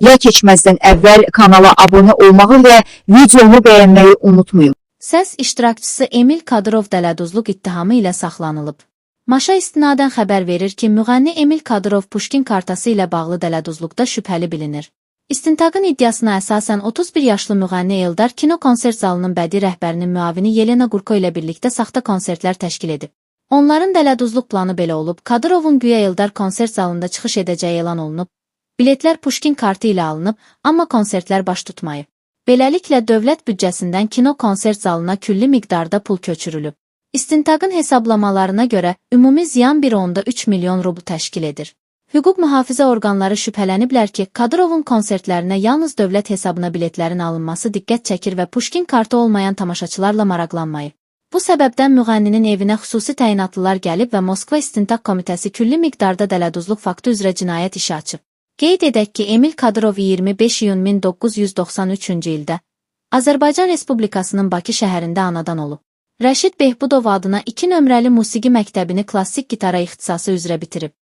Ya keçməzdən əvvəl kanala abunə olmağı və videomu bəyənməyi unutmayın. Səs iştirakçısı Emil Kadırov dələduzluq ittihamı ilə saxlanılıb. Maşa istinadən xəbər verir ki, müğənni Emil Kadırov Puşkin kartası ilə bağlı dələduzluqda şübhəli bilinir. İstintaqın iddiasına əsasən 31 yaşlı müğənni Eldar kino konsert zalının bədii rəhbərinin müavini Yelena Qurko ilə birlikdə saxta konsertlər təşkil edib. Onların dələduzluq planı belə olub, Kadırovun güya Eldar konsert zalında çıxış edəcəyi elan olunub, biletlər Puşkin kartı ilə alınıb, amma konsertlər baş tutmayıb. Beləliklə dövlət büdcəsindən kino konsert zalına külli miqdarda pul köçürülüb. İstintaqın hesablamalarına görə ümumi ziyan 1,3 milyon rubl təşkil edir. Hüquq mühafizə orqanları şübhələniblər ki, Kadırovun konsertlərinə yalnız dövlət hesabına biletlərin alınması diqqət çəkir və Puşkin kartı olmayan tamaşaçılarla maraqlanmayıb. Bu səbəbdən müğənninin evinə xüsusi təyinatlılar gəlib və Moskva İstintaq Komitəsi külli miqdarda dələduzluq faktı üzrə cinayət işi açıb. Qeyd edək ki, Emil Kadırov 25 iyun 1993-cü ildə Azərbaycan Respublikasının Bakı şəhərində anadan olub. Rəşid Behbudov adına 2 nömrəli musiqi məktəbini klassik gitara ixtisası üzrə bitirib.